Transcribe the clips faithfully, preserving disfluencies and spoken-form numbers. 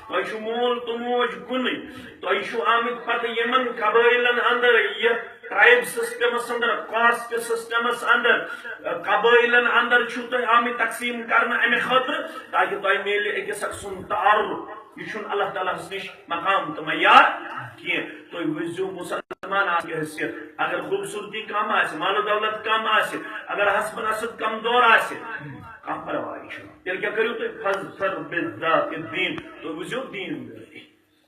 تۄہہِ چھُ مول تہٕ موج کُنُے۔ تۄہہِ چھُو آمٕتۍ پتہٕ یِمن قبٲیلن اندر، یتھ ٹرائب سسٹمس اندر، کاسٹ سسٹمس اندر، قبٲیلن اندر چھُو تۄہہِ آمٕتۍ تقسیٖم کرنہٕ امہِ خٲطرٕ، تاکہِ تۄہہِ میلہِ أکِس اکھ سُنٛد تعارُف۔ یہِ چھُنہٕ اللہ تعالیٰ ہس نِش مقام تہٕ معیار کینٛہہ۔ تُہۍ وٕچھزیو مسلمان آسہِ حیثیت، اگر خوٗبصوٗرتی کم آسہِ، مال و دولت کم آسہِ، اگر حسب نسب کمزور آسہِ، کانٛہہ پرواے چھُنہٕ۔ تیٚلہِ کیٛاہ کٔرِو تُہۍ؟ فاظفر بذات الدین، تُہۍ وٕچھزیو دیٖندٲری۔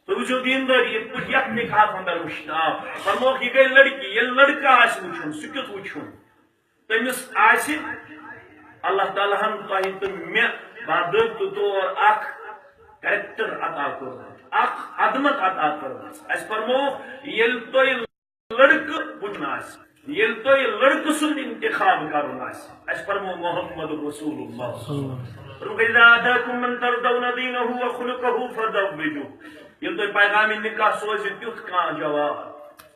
تُہۍ وٕچھِو دیٖندٲری، یِتھ پٲٹھۍ یَتھ نِکاحَس اندر وٕچھنہٕ آو۔ فرمووُکھ، یہِ گٔے لڑکی، ییٚلہِ لڑکہٕ آسہِ وٕچھُن، سُہ کیُتھ وٕچھُن؟ تٔمِس آسہِ اللہ تعالیٰ ہَن تۄہہِ تہٕ مےٚ باضٲبطہٕ طور اکھ کریکٹر عطا کوٚرمُت، اکھ عظمت عطا کٔرمٕژ۔ اَسہِ فرمووُکھ، ییٚلہِ تۄہہِ لڑکہٕ وٕچھُن آسہِ، ییٚلہِ تۄہہِ لڑکہٕ سُنٛد انتخاب کرُن آسہِ، اَسہِ فرموو محمد رسول اللہ۔ فرمووُکھ، "اذا آتاکم من ترضون دینہ و خلقہ فزوجوہ۔" ییٚلہِ تۄہہِ پیغام نکاح سوزِ تیُتھ کانٛہہ جواب،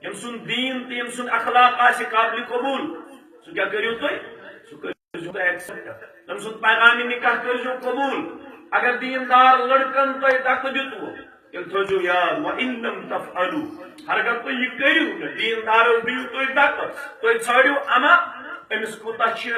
ییٚمۍ سُنٛد دیٖن تہٕ ییٚمۍ سُنٛد اخلاق آسہِ قابل قبول، سُہ کیٛاہ کٔرِو تُہۍ؟ سُہ کٔرِو تُہۍ ایکسپٹ۔ تٔمۍ سُنٛد پیغام نکاح کٔرۍزیو قبول۔ اگر دیٖندار لڑکن تۄہہِ دکہٕ دیُتوُ، تیٚلہِ تھٲوزیو یاد، "وَإِن لَمْ تَفْعَلُوا"، ہر اگر تُہۍ یہِ کٔرِو نہٕ، دیٖندارو دِیِو تُہۍ دکہٕ، تُہۍ ژھٲنٛڈِو اما، أمِس کوٗتاہ چھِ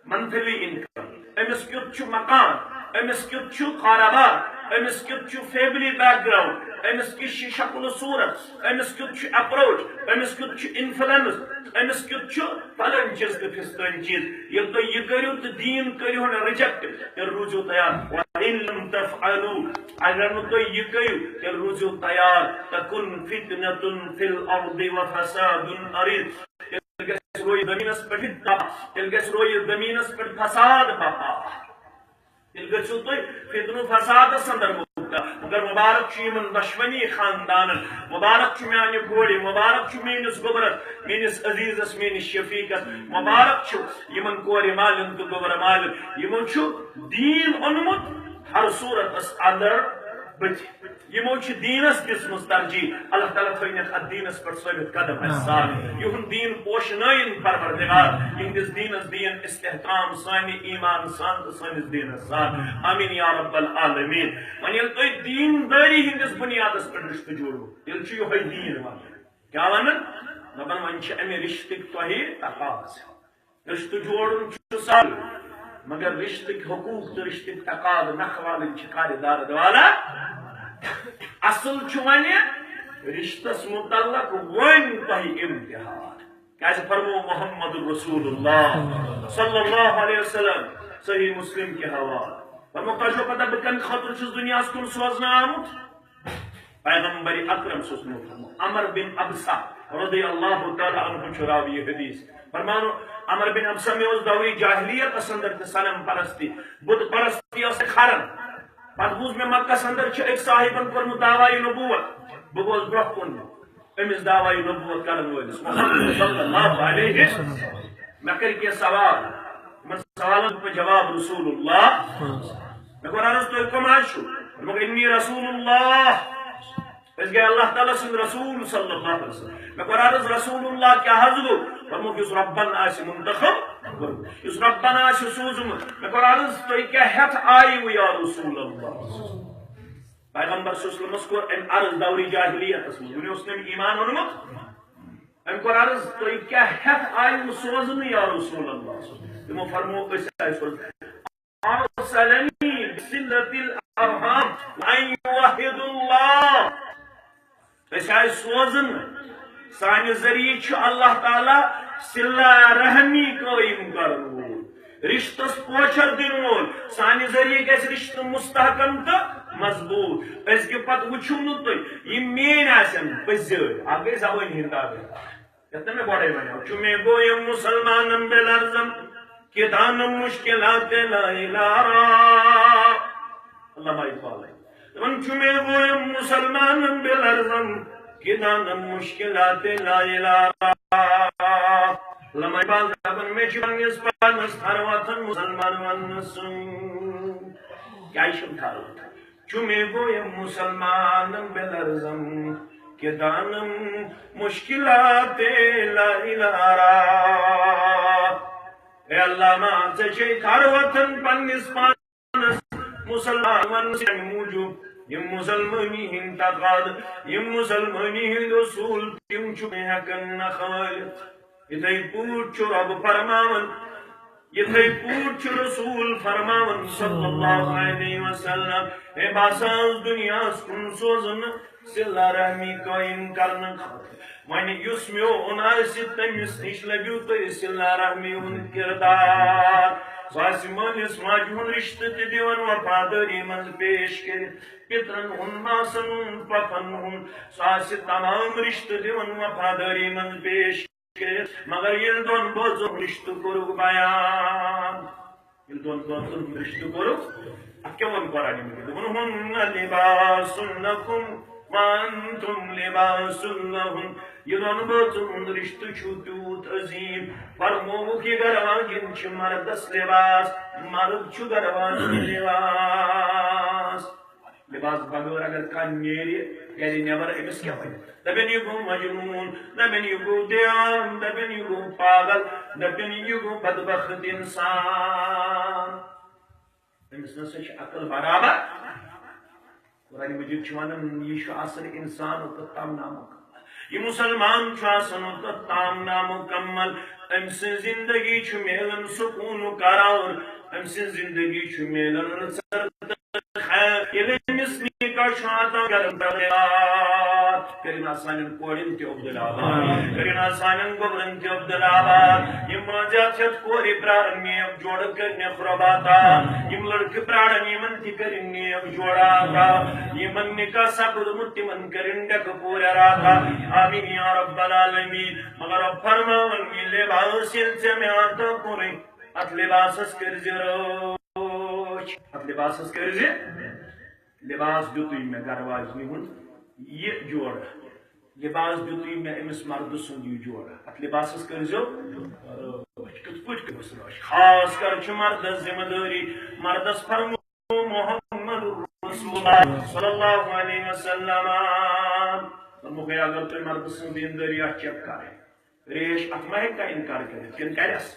منتھلی انکم، أمِس کیُتھ چھُ مکان، أمِس کیُتھ چھُ کارٕبار، أمِس کیُتھ چھُ فیملی بیک گراؤنڈ، أمِس کِژھ چھِ شکل و صورت، أمِس کیُتھ چھُ اپروچ، أمِس کیُتھ چھُ انفلوئنس، أمِس کیُتھ چھُ فلٲنۍ چیٖز تہٕ فِستٲنۍ چیٖز۔ ییٚلہِ تُہۍ یہِ کٔرِو تہٕ دیٖن کٔرِو نہٕ ریجیکٹ، تیٚلہِ روٗزِو تیار۔ وَإِن لَمْ تَفْعَلُوا، اگر نہٕ تُہۍ یہِ کٔرِو، تیٚلہِ روٗزِو تیار۔ تَكُنْ فِتْنَةٌ فِي الْأَرْضِ وَفَسَادٌ عَرِيضٌ۔ تیٚلہِ گژھِ رویہِ زٔمیٖنَس پٮ۪ٹھ تباہ، تیٚلہِ گژھِ رویہِ زٔمیٖنَس پٮ۪ٹھ فساد برپا۔ تیٚلہِ گٔژھِو تُہۍ فتنہٕ فسادس اندر مبتلا۔ مگر مبارک چھُ یِمن دۄشوٕنی خاندانن، مبارک چھُ میانہِ کورِ، مبارک چھُ میٲنِس گوٚبرس، میٲنِس عزیزس، میٲنِس شفیقس، مبارک چھُ یِمن کورِ مالٮ۪ن تہٕ گوٚبرٕ مالٮ۪ن۔ یِمو چھُ دیٖن اوٚنمُت ہر صورتس اندر بٕتھِ۔ یِمو چھِ دیٖنس دِژمٕژ ترجیح۔ اللہ تعالیٰ تھٲینَکھ اتھ دیٖنس پٮ۪ٹھ ثٲبت قدم اَسہِ سان۔ یِہُنٛد دیٖن پوشنٲیِن پروردگار۔ یِہنٛدِس دیٖنس دِیِن استحکام سانہِ ایمان سان تہٕ سٲنِس دیٖنس سان۔ آمین یا رب العالمین۔ وۄنۍ ییٚلہِ تۄہہِ دیٖندٲری ہٕنٛدِس بُنیادس پٮ۪ٹھ رِشتہٕ جوڑو، تیٚلہِ چھُ یِہوٚے دیٖن ونان۔ کیٛاہ ونان؟ دپان، وۄنۍ چھِ امہِ رِشتٕکۍ تۄہہِ تقاضہٕ۔ رِشتہٕ جوڑُن چھُ سہل، مگر رِشتٕکۍ حقوٗق تہٕ رِشتٕکۍ تقاضہٕ نکھٕ والٕنۍ چھِ کارِ دارد والا۔ اصل چھُ وۄنۍ رِشتس متعلق وۄنۍ تۄہہِ امتحان۔ کیازِ فرموو محمد رسول اللہ صلی اللہ علیہ وسلم صحیح مسلم کہِ حوالہٕ، فرموو، تۄہہِ چھو پتہ بہٕ کمہِ خٲطرٕ چھُس دُنیاہس کُن سوزنہٕ آمُت؟ پیغمبر اکرم صلی اللہ علیہ وسلم۔ عمر بن ابسہ رضی اللہ تعالیٰ عنہ چھُ راوی حدیث۔ فرمانو، عمر بن ابسہ، مےٚ اوس دورِ جاہلیتس اندر تہِ صنم پرستی، بت پرستی ٲس کھران۔ پتہٕ بوٗز مےٚ مکس اندر چھُ أکۍ صاحبن کوٚرمُت دعویٰ نبوت۔ بہٕ گوس برونٛہہ کُن أمِس دعویٰ نبوت کرن وٲلِس محمد صلی اللہ علیہ وسلم۔ مےٚ کٔرۍ کینٛہہ سوال، یِمن سوالن دیُت مےٚ جواب رسول اللہ۔ مےٚ کوٚر عرض، تُہۍ کٕم حظ چھِو؟ دوٚپُکھ، انی رسول اللہ۔ أسۍ گٔے اللہ تعالیٰ سٕنٛدۍ رسول صلی اللہ علیہ وسلم۔ مےٚ کوٚر عرض، رسول اللہ کیٛاہ حظ گوٚو؟ فرمووُکھ، یُس رۄبن آسہِ منتخب کوٚرمُت، یُس رۄبن آسہِ سوٗزمُت۔ مےٚ کوٚر عرض، تُہۍ کیٛاہ ہٮ۪تھ آیِو یا رسول اللہ؟ پیغمبر صلی اللہ علیہ وسلمس کوٚر أمۍ عرض دورِ جاہلیتس منٛز، وُنہِ اوس نہٕ أمۍ ایمان اوٚنمُت۔ أمۍ کوٚر عرض، تُہۍ کیٛاہ ہٮ۪تھ آیِو سوزنہٕ یا رسول اللہ؟ تِمو فرموو، أسۍ آیہِ سوزنہٕ۔ ارسلنی بصلة الارحام وان یوحد اللہ۔ أسۍ آیہِ سوزنہٕ، سانہِ ذٔریعہٕ چھُ اللہ تعالیٰ صلہ رحمی قٲیِم کرن وول، رشتس پوچھر دِنہٕ وول۔ سانہِ ذٔریعہٕ گژھِ رشتہٕ مستحکم تہٕ مضبوط۔ أزکہِ پتہٕ وٕچھِو نہٕ تُہۍ، یِم میٲنۍ آسن پٔزۍ۔ اکھ گٔے زبٲنۍ ہِنٛدۍ دعوے۔ یتھ نہٕ مےٚ گۄڈے ونیو، چُمے گویم مسلمانم بے لرزم، کہ دانم مشکلات لا الارا۔ علامہ اقبال۔ دپان، چُمے گویم مسلمانم بے لرزم، کہ دانم مشکلات لا الارا۔ علامہ اقبال دپان، مےٚ چھِ پننِس پانس ہر وقتن مسلمان وننہٕ سُنٛد۔ کیٛازِ چھُم تھاوُن؟ چُمے گویم مسلمانم بے لرزم، کہ دانم مشکلات لا الارا۔ اے علامہ، ژےٚ چھے تھر وۄتھان پننِس پانس مسلمان وننہٕ سٕنٛدِ موٗجوٗب۔ یِم مسلمٲنی ہٕنٛدۍ تقاضہٕ، یِم مسلمٲنی ہٕنٛدۍ اصوٗل، تِم چھُ ہٮ۪کان نہٕ کھٲلِتھ۔ یِتھَے پٲٹھۍ چھُ رۄب فرماوان، یِتھَے پٲٹھۍ چھُ رسول فرماوان صلی اللہ علیہ وسلم، ہے، بہٕ ہسا آس دُنیاہَس کُن سوزُن صلہ رحمی قٲیِم کرنہٕ خٲطرٕ۔ وۄنۍ یُس مےٚ اوٚن آسہِ، تٔمِس نِش لٔبِو تُہۍ صلہ رحمی ہُنٛد کِردار۔ سُہ آسہِ مٲلِس ماجہِ ہُنٛد رِشتہٕ تہِ دِوان وفادٲری منٛز پیش کٔرِتھ، پِترَن ہُنٛد، ماسَن ہُنٛد، پۄپھَن ہُنٛد۔ سُہ آسہِ تمام رِشتہٕ دِوان وفادٲری منٛز پیش کٔرِتھ۔ مگر ییٚلہِ دۄن بٲژن رِشتہٕ کوٚرُکھ بیان، ییٚلہِ دۄن بٲژن رِشتہٕ کوٚرُکھ، اَتھ کیٛاہ ووٚن قرآنِ مجیٖد؟ دوٚپُن، "ہُنَّ لِباسٌ لَکُمْ وَأَنْتُمْ لِبَاسٌ لَهُنَّ۔" یہِ دۄن بٲژن ہُنٛد رِشتہٕ چھُ تیوٗت عظیٖم۔ فرمووُکھ، یہِ گرٕ واجِنۍ چھِ مردس لِباس، مرد چھُ گرٕ واجِنۍ لِباس۔ لباس بغٲر اگر کانٛہہ نیرِ گرِ نٮ۪بر، أمِس کیٛاہ وَنہِ؟ دَپن، یہِ گوٚو مجنوٗن، دَپن، یہِ گوٚو دیوان، دَپن، یہِ گوٚو پاگل، دَپن، یہِ گوٚو بدبخت اِنسان۔ أمِس نہ سا چھِ عقل برابر۔ قرآنِ مجیٖد چھُ وَنان، یہِ چھُ آسان اِنسان تہٕ تام نامُک۔ یہِ مُسلمان چھُ آسان تہٕ تام نامُکمل۔ أمۍ سٕنٛز زندگی چھُ میلان سکوٗن و قرار۔ أمۍ سٕنٛز زندگی چھُ میلان رٕژر تہٕ خیر۔ ییٚلہِ أمِس نِکاح چھُ واتان، گرم ترٛاوان۔ کٔرِو نا سانٮ۪ن کورٮ۪ن تہِ عبدالآباد۔ کٔرِو نا سانٮ۪ن گوٚبرٮ۪ن تہِ عبدالآباد۔ یِم مٲنٛزِ اَتھ ہٮ۪تھ کورِ پرٛاران نیک جوڑٕ کٔرۍ مےٚ خراباتا۔ یِم لڑکہٕ پرٛاران، یِمن تہِ کٔرِن نیک جوڑا عطا۔ یِمن نکاح سپُدمُت، تِمن کٔرِن ڈکہٕ پورِ عطا۔ آمین یا رب العالمین۔ مگر رب فرماوان، یہِ لباس ییٚلہِ ژےٚ مےٚ عطا کوٚرُے، اتھ لباسس کٔرزِ رٲچھ۔ اتھ لباسس کٔرزِ۔ لباس دیُتُے مےٚ گرٕ واجنہِ ہُنٛد یہِ جوڑٕ۔ لباس دیُتُے مےٚ أمِس مردٕ سُنٛد یہِ جوڑٕ۔ اتھ لباسس کٔرزیو رٲچھ۔ کِتھ پٲٹھۍ کٔرِس رٲچھ؟ خاص کر چھِ مردس ذمہٕ دٲری۔ مردس فرمو محمد رسول اللہ صلی اللہ علیہ وسلم۔ فرمووُکھ، اگر تُہۍ مردٕ سٕنٛز دیندٲری آسہِ چیک کرٕنۍ، ریش اتھ ما ہیٚکہِ کانٛہہ انکار کٔرِتھ؟ کِنہٕ کرٮ۪س؟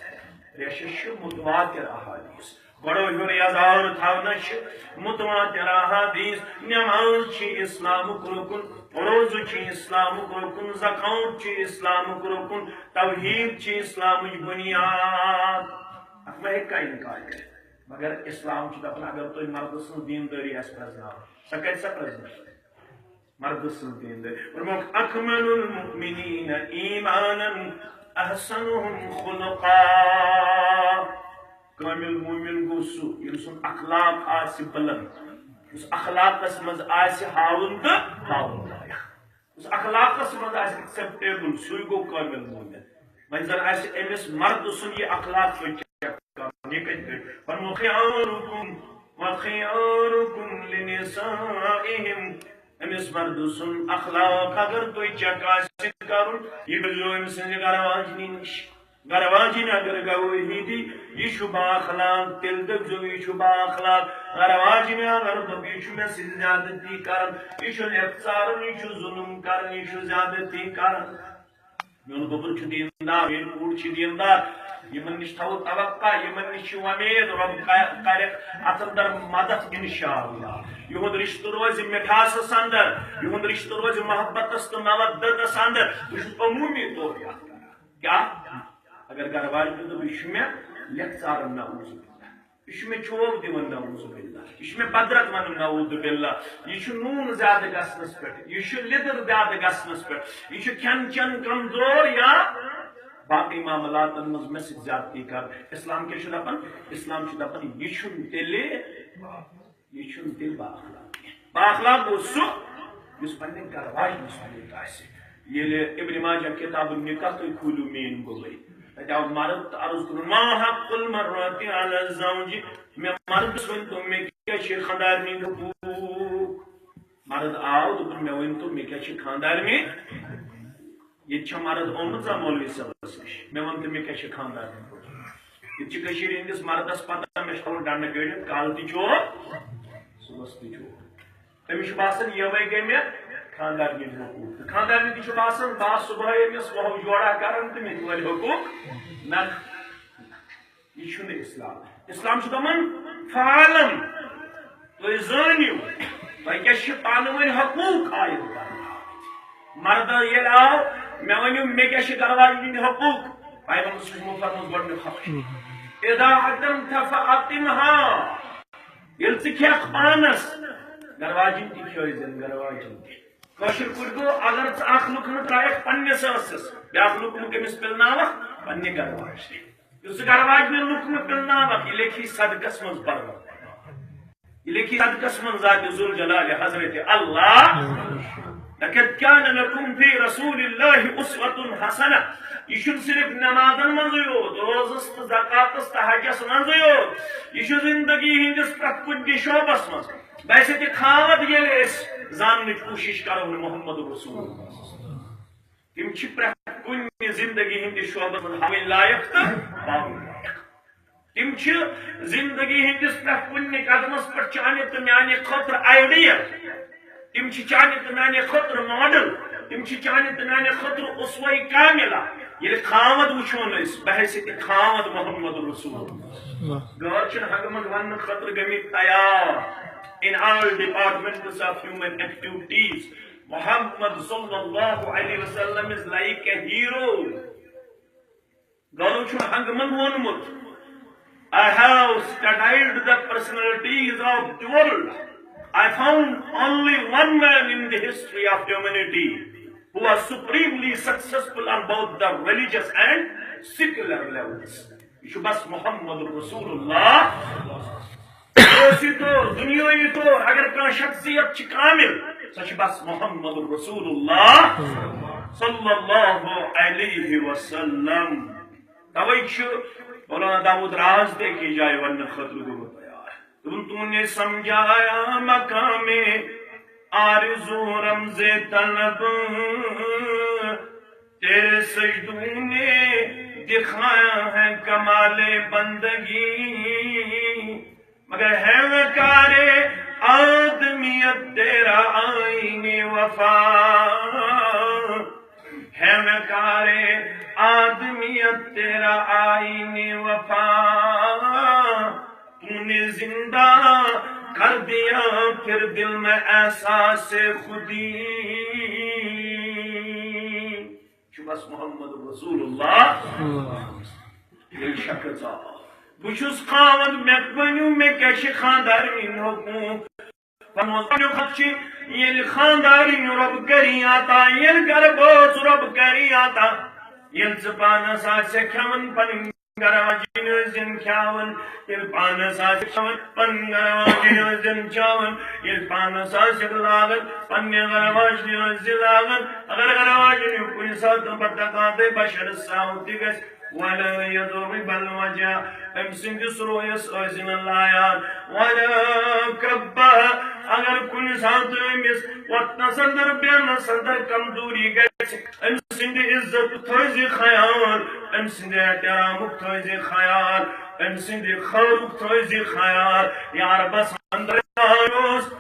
ریشس چھِ متواتر احادیث۔ گۄڈو ہیوٚر یزار تھاونس چھِ متواتر احادیث۔ نماز چھِ اسلامُک رُکُن، روزٕ چھِ اسلامُک رُکُن، زکوٰۃ چھِ اسلامُک رُکُن، توحید چھِ اسلامٕچ بنیاد۔ اتھ ما ہیٚکہِ کانٛہہ انکار کٔرِتھ؟ مگر اسلام چھُ دپان، اگر تُہۍ مردٕ سٕنٛز دیندٲری آسہِ پرزناوٕنۍ، سۄ کتہِ سا پرزنٲو؟ مردٕ سٕنٛز دیندٲری۔ فرمووُکھ، اکمل المؤمنین ایمانا احسنهم خلقا۔ کامل مومن گوٚو سُہ، ییٚمۍ سُنٛد اخلاق آسہِ بلند، یُس اخلاقس منٛز آسہِ ہاوُن تہٕ ہاوُن لایق۔ یُس اخلاقس منٛز آسہِ acceptable، سُے گوٚو کامل مومن۔ وۄنۍ زن آسہِ أمِس مردٕ سُنٛد یہِ اخلاق سُہ check کرُن، یہِ کتہِ پٮ۪ٹھ؟ فرموو، خیارکم وخیارکم لنسائہم۔ أمِس مردٕ سُنٛد اخلاق اگر تُہۍ check آسہِ کرُن، یہِ کٔرۍزیو أمۍ سٕنٛزِ گرٕ واجنہِ نِش۔ گرٕ واجِنۍ اگر گوٲہی دی، یہِ چھُ با اخلاق، تیٚلہِ دٔپزیو، یہِ چھُ با اخلاق۔ گرٕ واجِنۍ اگر دوٚپ، یہِ چھُ مےٚ سۭتۍ زیادتی کران، یہِ چھُ لیٚکھٕ ژاران، یہِ چھُ ظُلُم کران، یہِ چھُ زیادتی کران۔ میون گوٚبُر چھُ دیٖندار، میٲنۍ کوٗر چھِ دیٖندار، یِمن نِش تھاوو توقع، یِمن نِش چھِ وۄمید، رۄب ک-، کرٮ۪کھ اتھ اندر مدد انشاءاللہ۔ یِہُنٛد رشتہٕ روزِ مِٹھاسس اندر، یِہُنٛد رشتہٕ روزِ محبتس تہٕ مودتس اندر۔ بہٕ چھُس عموٗمی طور یتھ کران۔ کیٛاہ؟ اگر گرٕ واجہِ تہِ دوٚپ، یہِ چھُ مےٚ لیٚکھٕ ژاران، نعوذ باللہ۔ یہِ چھُ مےٚ چوب دِوان، نعوذ باللہ۔ یہِ چھُ مےٚ بدرت ونان، نعوذ باللہ۔ یہِ چھُ نوٗن زیادٕ گژھنس پٮ۪ٹھ، یہِ چھُ لیٚدٕر زیادٕ گژھنس پٮ۪ٹھ، یہِ چھُ کھٮ۪ن چٮ۪ن کمزور یا باقٕے معاملاتن منٛز مےٚ سۭتۍ زیادتی کران۔ اسلام کیٛاہ چھُ دپان؟ اسلام چھُ دپان، یہِ چھُنہٕ تیٚلہِ یہِ چھُنہٕ تیٚلہِ با اخلاق کینٛہہ۔ با اخلاق گوٚو سُہ، یُس پننہِ گرٕ واجنہِ سۭتۍ آسہِ۔ ییٚلہِ ابن ماجہ کتاب النکاح تُہۍ کھوٗلِو میٲنۍ گوٚبٕے، تتہِ آو مرد تہٕ عرض کوٚرُن، ما حق المرأة علی الزوج؟ مےٚ مردس ؤنۍ تو، مےٚ کیٛاہ چھِ خاندارنہِ ہٕنٛدۍ حقوٗق؟ مرد آو، دوٚپُن، مےٚ ؤنۍ تو، مےٚ کیٛاہ چھِ خاندارنہِ؟ ییٚتہِ چھا مرد آمُت زانٛہہ مولوی صٲبس نِش؟ مےٚ وَن تہٕ، مےٚ کیٛاہ چھِ خانٛدارنہِ کوٚرمُت؟ ییٚتہِ چھِ کٔشیٖرِ ہٕنٛدِس مردس پتہ، مےٚ چھُ تھاوُن ڈنڈٕ گٔنٛڈِتھ، کالہٕ تہِ چور، صُبحس تہِ چور۔ تٔمِس چھُ باسان، یِمَے گٔے مےٚ خانٛدارنہِ ہٕنٛدۍ حقوٗق۔ تہٕ خانٛدارنہِ تہِ چھُ باسان، بہٕ آسہٕ صُبحٲے أمِس وَہو جوڑا کران تہٕ مےٚ تہِ وَلہِ حقوٗق۔ نہ، یہِ چھُنہٕ اسلام۔ اسلام چھُ دَپان، فعلم، تُہۍ زٲنِو، تۄہہِ اَسہِ چھِ پانہٕ ؤنۍ حقوٗق عٲیِد کرٕنۍ۔ مردن ییٚلہِ آو، مےٚ ؤنِو، مےٚ کیٛاہ چھِ گرٕ واجنہِ ہٕنٛدۍ حقوٗق؟ پیغمبر صلی اللہ علیہ وسلم فرموو گۄڈٕنیُک حق چھُ، اِذا اَطَعْتَ فَأَطْعِمْهَا۔ ییٚلہِ ژٕ کھٮ۪کھ پانس، گرٕ واجِنۍ تہِ کھیٲوزٮ۪ن، گرٕ واجِنۍ تہِ۔ کٲشِر پٲٹھۍ گوٚو، اگر ژٕ اکھ لُقمہٕ ترٛایَکھ پننِس ٲسَس، بیٛاکھ لُقمہٕ کٔمِس پِلناوَکھ؟ پننہِ گرٕ واجنہِ۔ یُس ژٕ گرٕ واجنہِ لُقمہٕ پِلناوَکھ، یہِ لیکھی صدقس منٛز پروردگار۔ یہِ لیکھی صدقس منٛز ذات ذوالجلال حضرت اللہ۔ لقد کان لکم فی رسول اللہ اسوۃ حسنہ۔ یہِ چھُنہٕ صرف نمازن منٛزٕے یوت، روزس تہٕ زکاتس تہٕ حجس منٛزٕے یوت۔ یہِ چھُ زندگی ہٕنٛدِس پرٛٮ۪تھ کُنہِ تہِ شعبس منٛز۔ بحیثیت خاوند ییٚلہِ أسۍ زاننٕچ کوٗشِش کرو نہٕ محمد رسول اللہ، تِم چھِ پرٛٮ۪تھ کُنہِ زندگی ہٕنٛدِس شعبس منٛز ہاوٕنۍ لایق تہٕ پاوٕنۍ لایق۔ تِم چھِ زندگی ہٕنٛدِس پرٛٮ۪تھ کُنہِ قدمس پٮ۪ٹھ چانہِ تہٕ میانہِ خٲطرٕ آئیڈیل۔ تِم چھِ چانہِ تہٕ میانہِ خٲطرٕ ماڈل۔ تِم چھِ چانہِ تہٕ میانہِ خٲطرٕ اسوہ کاملہ۔ ییٚلہِ خاوند وٕچھون أسۍ، بحیثیت خاوند محمد رسول اللہ۔ غٲر چھِنہٕ ہنگہٕ منٛگہٕ وننہٕ خٲطرٕ گٔمٕتۍ تیار۔ In all departments of human activities, Muhammad sallallahu alaihi wasallam is like a hero. غٲرو چھُنہٕ ہنگہٕ منٛگہٕ ووٚنمُت، I have studied the personalities of the world. I found only one man in the history of humanity who was supremely successful on both the religious and secular levels. یہِ چھُ بس محمد رسول اللہ۔ سیٲسی طور، دنیٲیی طور اگر کانٛہہ شخصیت چھِ کامل، سۄ چھِ بس محمد رسول اللہ صلی اللہ علیہ وسلم۔ توے چھُ مولانا داؤد راز تہِ أکِس جایہِ وننہٕ خٲطرٕ گوٚمُت تیار۔ تم تو نے سمجھایا مقام آرزو رمز طلب، تیرے سجدوں نے دکھایا ہے کمال بندگی۔ مگر ہے وقار آدمیت تیرا آئین وفا، ہے وقار آدمیت تیرا آئین وفا، تو نے زندہ کر دیا پھر دل میں احساس خودی۔ چھُ بس محمد رسول اللہ۔ ییٚلہِ شخص آو، بہٕ چھُس خاوند، مےٚ ؤنِو، مےٚ کیٛاہ چھِ خاندارنہِ ہُنٛد حقوٗق؟ فرمووُن، گۄڈٕنیُک حق چھُ، ییٚلہِ خاندارنہِ رۄب کٔرِن عطا، ییٚلہِ گرٕ بٲژ رۄب کٔرِن عطا، ییٚلہِ ژٕ پانس آسہِ کھٮ۪وان پنٕنۍ گرٕ واجِنۍ ٲسۍ زِن کھیاوان، ییٚلہِ پانس آسہِ کھیاوان، پنٕنۍ گرٕ واجِنۍ ٲسۍ زِن چاوان، ییٚلہِ پانس آسہِ لاگان، پننہِ گرٕ واجِنۍ ٲسۍ زِ لاگان۔ اگر گرٕ واجِنۍ کُنہِ ساتہٕ پتہٕ تقاضے بشرس ساو تہِ گژھِ، ولا یضرب الوجہ، أمۍ سٕنٛدِس رویس ٲسۍ نہٕ لایان، ولا کبہ، اگر کُنہِ ساتہٕ أمِس وۄتھنس اندر بیہنس اندر کمزوری گژھِ، أمۍ سٕنٛدِ عزتُک تھٲوزِ خیال، أمۍ سٕنٛدِ احترامُک تھٲوزِ خیال، أمۍ سٕنٛدِ خٲرُک تھٲوزِ خیال۔ یار بس اندر اوس،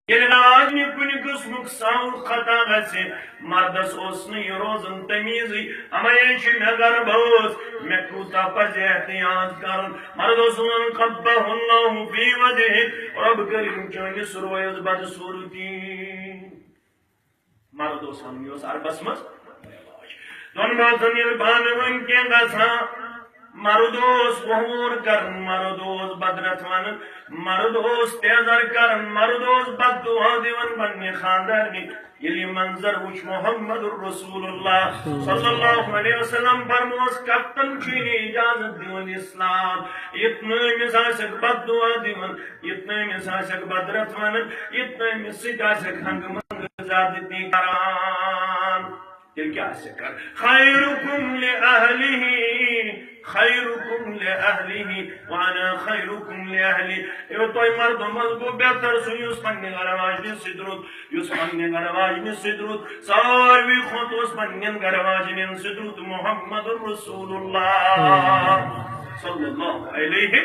ییٚلہِ راج نہِ کُنہِ قٕسمُک ساوُک خطا گژھِ، مردس اوس نہٕ یہِ روزان تمیٖزٕے۔ اما یہِ چھُ مےٚ گرٕ بٲژ، مےٚ کوٗتاہ پزِ احتیاط کرُن۔ مرد اوس وَنان، قبح اللہ فی وجہہ، رۄب کٔرِن چٲنِس رویس بدصوٗرتی۔ مرد اوس ونان، یہِ اوس عربس منٛز رٮ۪واج۔ دۄن بٲژن ییٚلہِ پانہٕ ؤنۍ کینٛہہ گژھان، مرد اوس وۄہوُر کران، مرد اوس بدرتھ ونان، مرد اوس تیزر کران، مرد اوس بد دعا دِوان پننہِ خاندارنہِ۔ ییٚلہِ یہِ منظر وُچھ محمد رسول اللہ صلی اللہ علیہ وسلم فرموس، کپتن چھُے نہٕ اجازت دِوان اسلام، یُتھ نہٕ أمِس آسٮ۪کھ بد دعا دِوان، یُتھ نہٕ أمِس آسٮ۪کھ بدرتھ ونان، یُتھ نہٕ أمِس سۭتۍ آسٮ۪کھ ہنگہٕ منگہٕ زیادتی کران۔ تیٚلہِ کیٛاہ آسہِ کران؟ خیرکم لأہلہ، خیرکم لأہلہ، وانا خیرکم لأہلی۔ یِمو تۄہہِ مردو منٛز گوٚو بہتر سُہ، یُس پننہِ گرٕ واجنہِ سۭتۍ روٗد، یُس پننہِ گرٕ واجنہِ سۭتۍ روٗد، ساروی کھۄتہٕ اوس پننٮ۪ن گرٕ واجنٮ۪ن سۭتۍ روٗد محمد رسول اللہ صلی اللہ علیہ۔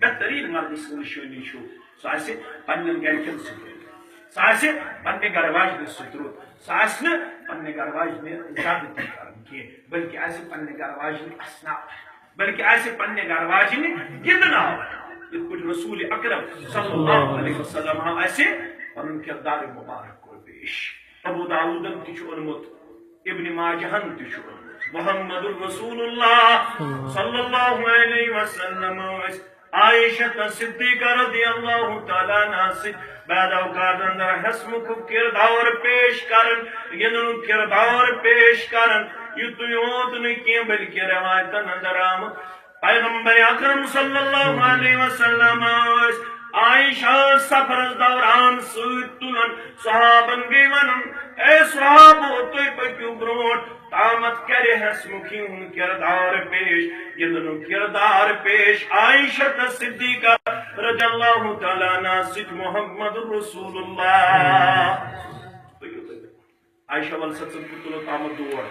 بہتریٖن مردٕ سٕنٛز نِشٲنی چھُ، سُہ آسہِ پننٮ۪ن گرِکٮ۪ن سۭتۍ روٗد، سُہ آسہِ پننہِ گرٕ واجنہِ سۭتۍ روٗد، سُہ آسہِ نہٕ پننہِ گرٕ واجنہِ زیادتی کران کینٛہہ، بلکہِ آسہِ پننہِ گرٕ واجنہِ اسناوان، بلکہِ آسہِ پننہِ گرٕ واجنہِ گِنٛدناوان۔ یِتھ پٲٹھۍ رسول اکرم صلی اللہ علیہ وسلم آو اسہِ پنُن کردار مبارک کوٚر پیش۔ ابو داؤدن تہِ چھُ اوٚنمُت، ابن ماجہن تہِ چھُ اوٚنمُت۔ محمد رسول اللہ صلی اللہ علیہ وسلم ٲسۍ عائشہ صدیقہ رضی اللہ تعالیٰ عنہا سۭتۍ بعض اوقات اندر ہسمُک کردار پیش کران، گِنٛدنُک کردار پیش کران۔ یُتُے یوت نہٕ کینٛہہ، بلکہِ روایتن اندر آمُت، پیغمبر اکرم صلی اللہ علیہ وسلم ٲسۍ عائشہ سفرس دوران سۭتۍ تُلان۔ صحابن گٔے ونان، "اے صحابو، تُہۍ پٔکِو برونٛٹھ۔" تامتھ کرِ ہسمُکھی ہُنٛد کردار پیش، گِنٛدنُک کردار پیش۔ عائشہ تہٕ صدیقہ رضی اللہ تعالیٰ عنہا سۭتۍ محمد رسول اللہ۔ پٔکِو تُہۍ۔ عائشہ ول سا ژٕ تُلو تامتھ دور۔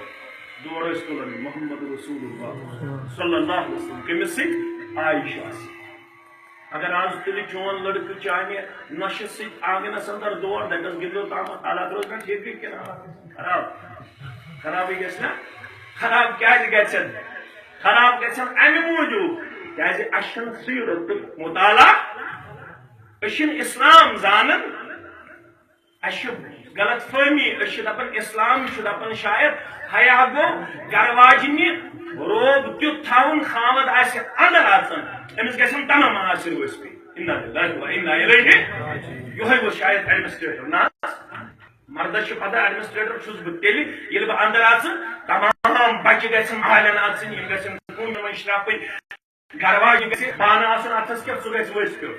دور ٲسۍ تُلان محمد رسول اللہ صلی اللہ علیہ وسلم۔ کٔمِس سۭتۍ؟ عائشہ سۭتۍ۔ اگر آز تیٚلہِ چون لڑکہٕ چانہِ نۄشہِ سۭتۍ آنگنس اندر دور دپٮ۪س، "گِنٛدو تامتھ"، حالات روزِ نا ٹھیٖکٕے کِنہٕ حالات گژھن خراب؟ خرابٕے گژھِ نا؟ خراب کیازِ گژھن؟ خراب گژھن امہِ موٗجوٗب، کیازِ اسہِ چھُنہٕ سیٖرتُک مطالعہ، أسۍ چھِنہٕ اسلام زانان۔ اسہِ چھِ غلط فہمی، أسۍ چھِ دپان اسلام چھُ دپان شاید حیا گوٚو گرٕ واجنہِ روب تیُتھ تھاوُن، خاوند آسہِ اندر اژان، أمِس گژھن تمام عناصر ؤسۍ پیٚنۍ۔ انا للہ و انا الیہ۔ یِہوٚے اوس شاید ایڈمنسٹریٹر، نہ حظ؟ مردس چھِ پتہ ایڈمنسٹریٹر چھُس بہٕ تیٚلہِ، ییٚلہِ بہٕ اندر اژٕ، تمام بچہِ گژھن محلن اژٕنۍ، یِم گژھن کُنہِ منٛز شرپٕنۍ۔ گرٕ واجہِ گژھِ بانہٕ آسُن اتھس کٮ۪تھ، سُہ گژھِ ؤسۍ پیوٚن۔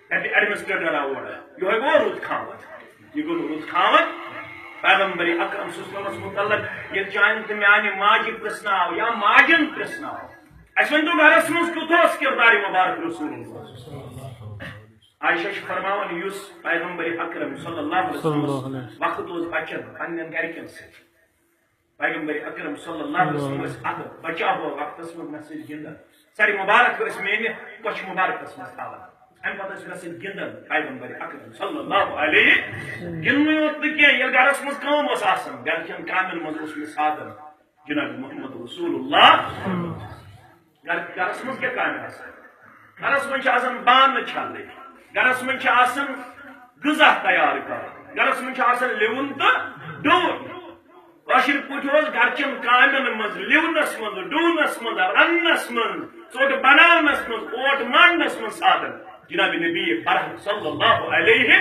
تتہِ ایڈمنسٹریٹر آو اورٕ۔ یِہوٚے گوٚو رُت خاوند۔ یہِ گوٚو نہٕ رُت خاوند۔ پیغمبر اکرم صلی اللہ علیہ وسلمس متعلق ییٚلہِ چانہِ تہٕ میانہِ ماجہِ پرژھنہٕ آو یا ماجن پرژھنہٕ آو، اسہِ ؤنۍ تو گرس منٛز کیُتھ اوس کردار مبارک رسول اللہ؟ عائشہ چھِ فرماوان، یُس پیغمبر اکرم صلی اللہ علیہ صلی اللہ وسلم علیہ وسلم۔ وقت اوس بچن پننٮ۪ن گرِکٮ۪ن سۭتۍ۔ پیغمبر اکرم صلی اللہ علیہ وسلم ٲسۍ اتھ بچہ ہوا وقتس منٛز مےٚ سۭتۍ گِنٛدان۔ سرِ مبارک ٲسۍ میٲنہِ کۄچھِ مبارکس منٛز تھاوان۔ امہِ پتہٕ ٲسۍ مےٚ سۭتۍ گِنٛدان پیغمبر اکرم صلی اللہ علیہ۔ گِنٛدنُے یوت نہٕ کینٛہہ، ییٚلہِ گرس منٛز کٲم ٲس آسان، گرِکٮ۪ن کامٮ۪ن منٛز اوس مےٚ ساتھ دِوان جناب محمد رسول اللہ۔ گر-، گرس منٛز کیٛاہ کامہِ آسان؟ گرس منٛز چھِ آسان بانہٕ چھلٕنۍ، گرس منٛز چھِ آسان غذا تیار کرُن، گرس منٛز چھِ آسان لِوُن تہٕ ڈُوُن۔ کٲشِر پٲٹھۍ اوس گرچٮ۪ن کامٮ۪ن منٛز، لِونس منٛز، ڈُونس منٛز، رننس منٛز، ژوٚٹ بناونس منٛز، اوٹ مانڈنس منٛز سادن جناب نبی برحق صلی اللہ علیہ۔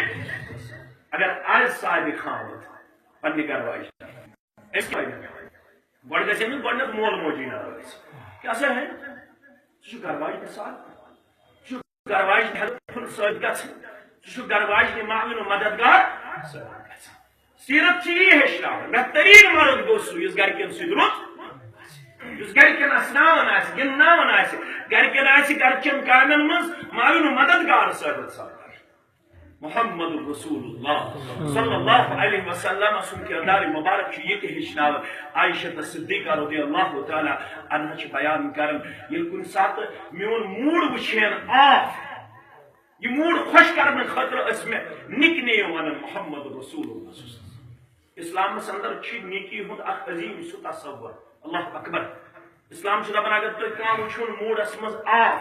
اگر آز سادِ خامت پننہِ گرٕ واجہِ، أسۍ کیٛاہ وَنو؟ گۄڈٕ گژھِ أمِس گۄڈٕنٮ۪تھ مول موجی ناراض۔ کیٛاہ سا ہے؟ سُہ چھُ گرٕ واجہِ ساتھ، سُہ چھُ گرٕ واجہِ ہٮ۪لپفُل سۭتۍ گژھان، سُہ چھُ گرٕ واجہِ معاون و مددگار سۭتۍ گژھان۔ سیرت چھِ یی ہیٚچھناوان، بہتریٖن مرد گوٚو سُہ یُس گرِکٮ۪ن سۭتۍ رُت، یُس گرِکٮ۪ن اسناوان آسہِ، گِنٛدناوان آسہِ، گرِکٮ۪ن آسہِ گرِچٮ۪ن کامٮ۪ن منٛز معاون و مددگار ثٲبت سپدان۔ محمد رسول اللہ صلی اللہ علیہ وسلم سُنٛد کردار مبارک چھُ یہِ تہِ ہیٚچھناوان۔ عائشہ تہٕ صدیقہ رضی اللہ تعالیٰ عنہا چھِ بیان کران، ییٚلہِ کُنہِ ساتہٕ میون موڈ وٕچھِ ہن آف، یہِ موڈ خۄش کرنہٕ خٲطرٕ ٲسۍ مےٚ نِک نیم ونان محمد رسول اللہ۔ اسلامس اندر چھِ نیکی ہُنٛد اکھ عظیٖم سُہ تصور۔ اللہ اکبر۔ اسلام چھُ دپان، اگر تُہۍ کانٛہہ وٕچھُن موڈس منٛز آف،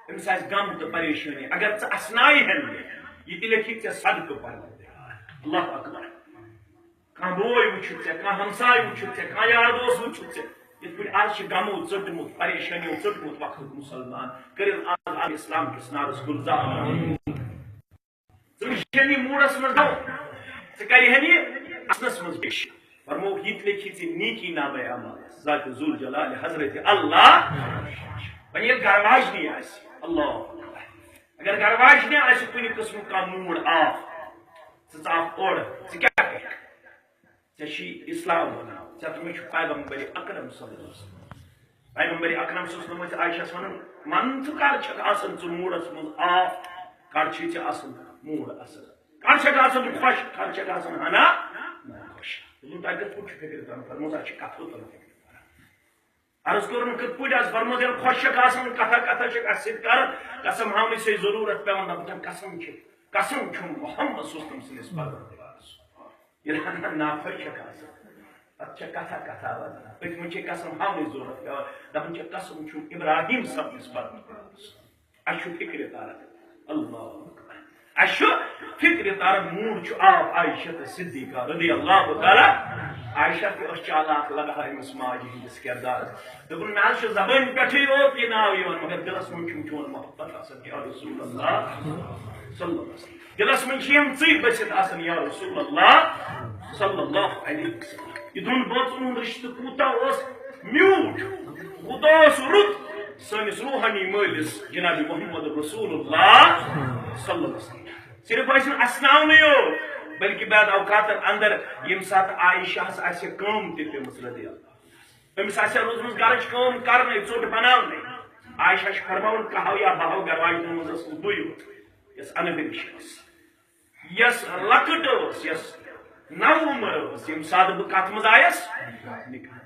أمِس آسہِ غم تہٕ پریشٲنی، اگر ژٕ اسناوِ ہن نہٕ، یہِ تہِ لیکھِ ژےٚ صدقہٕ پروردگار۔ اللہ اکبر۔ کانٛہہ بوے وٕچھُتھ ژےٚ، کانٛہہ ہمساے وٕچھُتھ ژےٚ، کانٛہہ یار دوس وٕچھُتھ ژےٚ، یِتھ پٲٹھۍ آز چھِ غمو ژٔٹمُت، پریشٲنیو ژٔٹمُت وقتُک مُسلمان، کٔرِن آز آز اسلام کِس نارس گُلزار۔ ژٕ وٕچھکھ یہِ موڈس منٛز گوٚو، ژٕ کرِہن یہِ اسنس منٛز پیش۔ فرمووُکھ، یہِ تہِ لیکھی ژےٚ نیکی نامے اعمال ذات ذوالجلال حضرت اللہ۔ وۄنۍ ییٚلہِ گرٕ واجنی آسہِ، اللہ اکبر۔ اگر گرٕ واجنہِ آسہِ کُنہِ قٕسمُک کانٛہہ موڈ آف، ژٕ ژاکھ اورٕ، ژٕ کیٛاہ کرکھ؟ ژےٚ چھی اسلام ونان، ژےٚ تہِ چھُ پیغمبر اکرم صلی اللہ علیہ وسلم۔ پیغمبر اکرم صلی اللہ علیہ وسلم ٲسۍ عائشہ ونان، من ژٕ کر چھکھ آسان ژٕ موڈس منٛز آف، کر چھی ژےٚ آسان موڈ اصل، کر چھکھ آسان خۄش، کر چھکھ آسان ہنا خۄش۔ دوٚپُن، تۄہہِ کِتھ پٲٹھۍ چھُ فکر کران؟ فرموو، تۄہہِ چھِ کتھو تل فکر کران۔ عرض کوٚرُن، کِتھ پٲٹھۍ آز فرموو، ییٚلہِ خۄش چھکھ آسان، کتھا کتھا چھکھ اسہِ سۭتۍ کران، قسم ہاونٕچ چھے ضروٗرت پٮ۪وان، دپان، قسم چھِ، قسم چھُم محمد صلی اللہ علیہ وسلم سٕنٛدِس پروردگارس۔ ییٚلہِ ہنا ناخۄش چھکھ آسان، پتہٕ چھےٚ کتھا کتھا ونان۔ پٔتمہِ چھے قسم ہاونٕچ ضروٗرت پٮ۪وان۔ دپان چھےٚ، قسم چھُم ابراہیم صٲبنِس پروردگارس۔ اسہِ چھُ فکرِ تران۔ اللہ اکبر۔ اسہِ چھُ فکرِ تران، موٗڈ چھُ آو عائشہ تہٕ صدیقہ رضی اللہ تعالیٰ۔ عائشہ تہِ ٲس چالاک، لگہٕ ہا أمِس ماجہِ ہٕنٛدِس کردارس۔ دوٚپُن، مےٚ حظ چھُ زبٲنۍ پٮ۪ٹھٕے یوت یہِ ناو یِوان، مگر دِلس منٛز چھُم چون محبت آسان، یا رسول اللہ صلی اللہ علیہ وسلم۔ دِلس منٛز چھِ یِم ژٕے بٔسِتھ آسان، یا رسول اللہ صلی اللہ علیہ وسلم۔ یہِ دۄن بٲژن ہُنٛد رشتہٕ کوٗتاہ اوس میوٗٹھ، کوٗتاہ اوس رُت سٲنِس روحانی مٲلِس جناب محمد رسول اللہ صلی اللہ علیہ وسلم۔ صرف ٲسۍ نہٕ اسناونٕے یوت، بلکہِ بعض اوقاتن اندر ییٚمہِ ساتہٕ عائشہ ہس آسہِ کٲم تہِ پیمٕژ رضی اللہ، أمِس آسہِ ہا روٗزمٕژ گرٕچ کٲم کرنٕے، ژوٚٹ بناونٕے۔ عائشہ چھِ فرماوان، کہو یا بہو گرواجہِ منٛز ٲسٕس بٕے یوت، یۄس انہٕ ہِش ٲس، یۄس لۄکٕٹ ٲس، یۄس نو عمر ٲس، ییٚمہِ ساتہٕ بہٕ کتھ منٛز آیس نکاح۔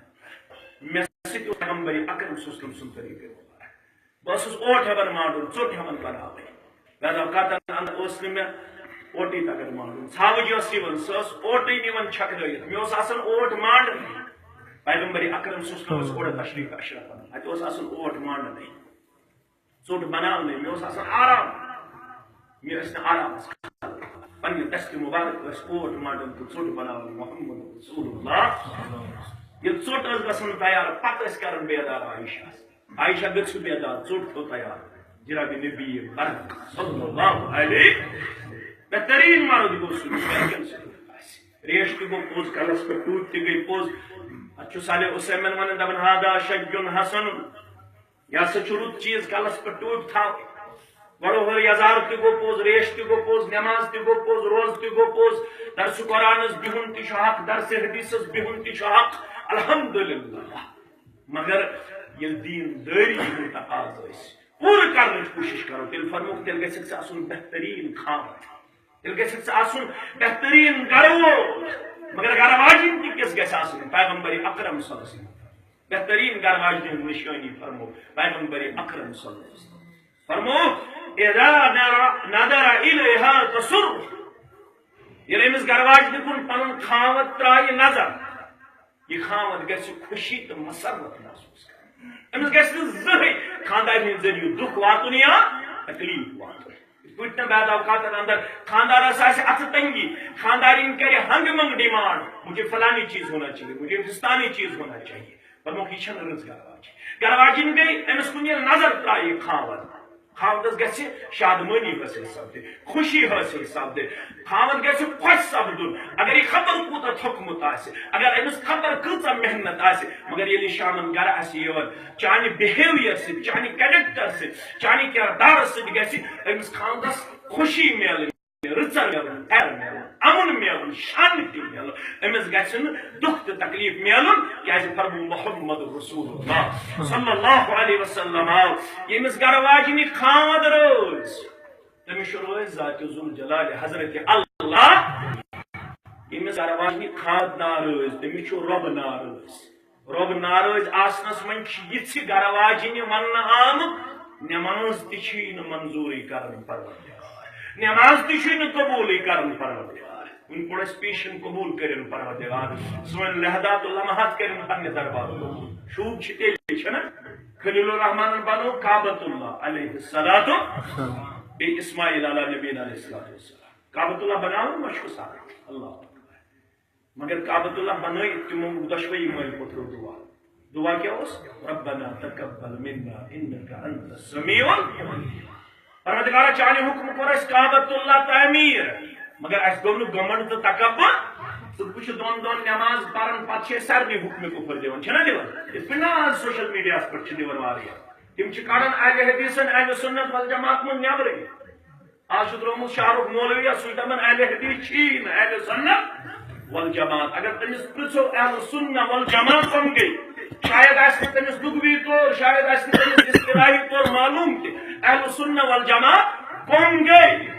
مےٚ سۭتۍ اوس پیغمبر اکرم صلی اللہ علیہ وسلم سُنٛد طریٖقہٕ مبارک۔ بہٕ اوسُس اوٹ ہٮ۪وان مانڈُن، ژوٚٹ ہٮ۪وان بناوٕنۍ۔ بعض اوقاتن اندر اوس نہٕ مےٚ اوٹٕے تگان مانڈُن۔ ژھاوٕج ٲس یِوان، سۄ ٲس اوٹٕے نِوان چھکنٲوِتھ۔ مےٚ اوس آسان اوٹ مانڈُن۔ پیغمبر اکرم صلی اللہ علیہ وسلم اوس اورٕ تشریف اشرف انان۔ اتہِ اوس آسان اوٹ مانڈنٕے، ژوٚٹ بناونٕے۔ مےٚ اوس آسان آرام۔ مےٚ ٲسۍ نہٕ آرامس کھسان۔ پننہِ دستہِ مبارک ٲسۍ اوٹ مانڈان تہٕ ژوٚٹ بناوان۔ محمد رسول اللہ۔ ییٚلہِ ژوٚٹ ٲس گژھان تیار، پتہٕ ٲسۍ کران بیدار عائشہ۔ عائشہ، گٔژھِو بیدار، ژوٚٹ تھٲو تیار۔ جناب نبی برحق صلی اللہ علیہ، بہترین مرد گوٚو سُہ، یُس گرِکٮ۪ن سۭتۍ آسہِ۔ ریش تہِ گوٚو پوٚز، کلس پٮ۪ٹھ ٹوٗپۍ تہِ گٔے پوٚز۔ اتھ چھُ صالح عثیمین ونان، دپان، ہادا شجن حسن، یہِ ہسا چھُ رُت چیٖز کلس پٮ۪ٹھ ٹوپۍ تھاوٕنۍ۔ گۄڈٕ ہُر یزار تہِ گوٚو پوٚز، ریش تہِ گوٚو پوٚز، نماز تہِ گوٚو پوٚز، روزٕ تہِ گوٚو پوٚز، درسِ قرآنس بِہُن تہِ چھُ حق، درسِ حدیثس بِہُن تہِ چھُ حق۔ الحمدللہ۔ مگر ییٚلہِ دیٖندٲری ہُنٛد تقاضہٕ أسۍ پوٗرٕ کرنٕچ کوٗشِش کرو، تیٚلہِ فرمووُکھ، تیٚلہِ گژھِ ژےٚ آسُن بہتریٖن خاوند، تیٚلہِ گژھِ ژےٚ آسُن بہتریٖن گرٕ وول۔ مگر گرٕ واجِنۍ تہِ کِژھ گژھِ آسٕنۍ؟ پیغمبر اکرم صلی اللہ علیہ وسلم۔ بہتریٖن گرٕ واجنہِ ہٕنٛز نِشٲنی فرمو پیغمبر اکرم صلی اللہ علیہ وسلم۔ فرمو، "اذا نظر، نظر الیہا تسر۔" ییٚلہِ أمِس گرٕ واجنہِ کُن پنُن خاوند ترایہِ نظر، یہِ خاوند گژھِ خوشی تہٕ مسرت محسوس کرُن۔ أمِس گژھِ نہٕ زٕہٕے خاندارِ ہٕنٛدِ ذٔریعہٕ دُکھ واتُن یا تکلیف واتُن۔ یِتھ پٲٹھۍ نہٕ بعض اوقاتن اندر خاندارس آسہِ اتھٕ تنگی، خاندارِنۍ کرِ ہنگہٕ منگہٕ ڈیمانڈ، "مجھے فلانی چیز ہونا چاہیے، مجھے فستانی چیز ہونا چاہیے۔" فرموکھ، یہِ چھنہٕ رٕژ گرٕ واجِنۍ۔ گرٕ واجِنۍ گٔے، أمِس کُن ییٚلہِ نظر ترایہِ خاوند، خاوندس گژھِ شادمٲنی حٲصِل سپدِ، خوشی حٲصِل سپدِ، خاوند گژھِ خۄش سپدُن۔ اگر یہِ خبر کوٗتاہ تھوٚکمُت آسہِ، اگر أمِس خبر کۭژاہ محنت آسہِ، مگر ییٚلہِ یہِ شامن گرٕ آسہِ یِوان، چانہِ بِہیویئر سۭتۍ، چانہِ کیریکٹر سۭتۍ، چانہِ کردارس سۭتۍ گژھِ أمِس خاوندس خوشی میلٕنۍ، رٕژر میلُن، خیر میلُن، امُن میلُن، شانتی میلُن۔ أمِس گژھِ نہٕ دُکھ تہٕ تکلیف میلُن، کیازِ فرموو محمد رسول اللہ صلی اللہ علیہ وسلم آو، ییٚمِس گرٕ واجنہِ خاوند رٲضۍ، تٔمِس چھُ رٲضۍ ذات ذوالجلال حضرت اللہ۔ ییٚمِس گرٕ واجنہِ خاوند ناراض، تٔمِس چھُ رۄب ناراض۔ رۄب ناراض آسنس منٛز چھِ یِژھِ گرٕ واجنہِ وننہٕ آمُت، نماز تہِ چھِی نہٕ منظوٗرٕے کران پروردگار، نماز تہِ چھِی نہٕ قبوٗلٕے کران پروردگار۔ وُنہِ پوٚر اَسہِ پیشن قبوٗل کٔرِن پروردگار، سٲنۍ لحظات و لمحات کٔرِن پننہِ دربار قبوٗل۔ شوٗب چھِ تیٚلہِ، چھَنہ؟ خلیل الرحمانن بنوو کعبۃ اللہ علیہ الصلوۃ، بیٚیہِ اسماعیل علیٰ نبینا علیہ الصلوۃ والسلام۔ کعبۃ اللہ بناوُن ما چھُ سہل؟ اللہ اکبر۔ مگر کعبۃ اللہ بنٲیِتھ تِمو دۄشوٕے مٲلۍ پوٚترو دُعا۔ دُعا کیٛاہ اوس؟ "ربنا تقبل منا انک انت السمیع العلیم۔" پروردگارا، چانہِ حُکمہٕ کوٚر اَسہِ کعبۃ اللہ تعمیٖر، مگر اَسہِ گوٚو نہٕ گۄمنڈ تہٕ تکبر۔ ژٕ وٕچھ، دۄن دۄن نٮ۪ماز پرن پتہٕ چھِ أسۍ سارنٕے حُکمِ کفر دِوان، چھِنہ دِوان؟ یِتھ پٲٹھۍ نہ آز سوشل میڈیاہس پٮ۪ٹھ چھِ دِوان واریاہ۔ تِم چھِ کڑان اہل حدیثن، اہل سنت والجماعت منٛز نٮ۪برٕے۔ آز چھُ درٛامُت شاہ رخ مولوی، سُہ چھُ دَپان اہل حدیث چھِی نہٕ اہل سنت والجماعت۔ اگر تٔمِس پرٛژھو اہل سنت والجماعت کم گٔے، شاید آسہِ نہٕ تٔمِس لغوی طور، شاید آسہِ نہٕ تٔمِس اصطلاحی طور معلوم تہِ اہل سنت والجماعت کم گٔے۔